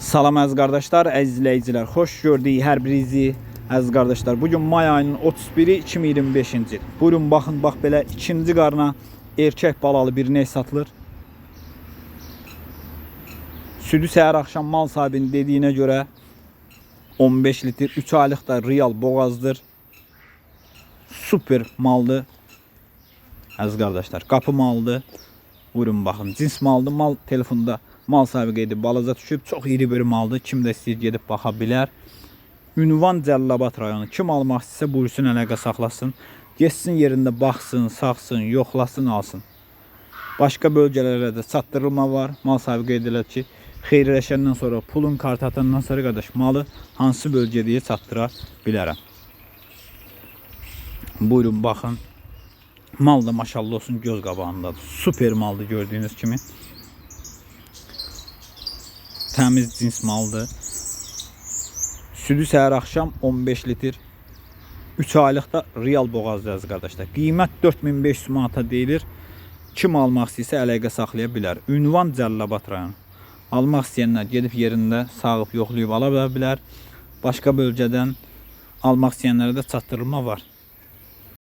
Salam əziz qardaşlar, əziz izləyicilər. Xoş gördük hər birinizi. Əziz qardaşlar, bu gün may ayının 31-i 2025-ci il. Buyurun baxın, bax belə ikinci qarna erkək balalı bir ney satılır. Südü səhər axşam mal sahibinin dediyinə görə 15 litr, 3 aylıq da real boğazdır. Super maldır. Əziz qardaşlar, qapı malıdır. Buyurun baxın. Cins maldır. Mal telefonda mal sahibi qeyd edib balaca düşüb. Çox iri bir maldır. Kim də istəyir gedib baxa bilər. Ünvan Cəllabad rayonu. Kim almaq istəsə buyursun, əlaqə saxlasın. Getsin yerində baxsın, saxsın, yoxlasın, alsın. Başqa bölgələrə də çatdırılma var. Mal sahibi qeyd elədi ki, xeyirləşəndən sonra, pulun kartı atandan sonra qardaş malı hansı bölgədə çatdıra bilərəm. Buyurun baxın. Mal da maşallah olsun göz qabağındadır. Super maldır gördüyünüz kimi. Təmiz cins maldır. Südü səhər axşam 15 litr. 3 aylıq da real boğazdır əziz qardaşlar. Qiymət 4500 manata deyilir. Kim almaq istəyirsə əlaqə saxlaya bilər. Ünvan Cəllabad rayonu. Almaq istəyənlər gedib yerində sağıb yoxlayıb ala bilər. Başqa bölgədən almaq istəyənlərə də çatdırılma var.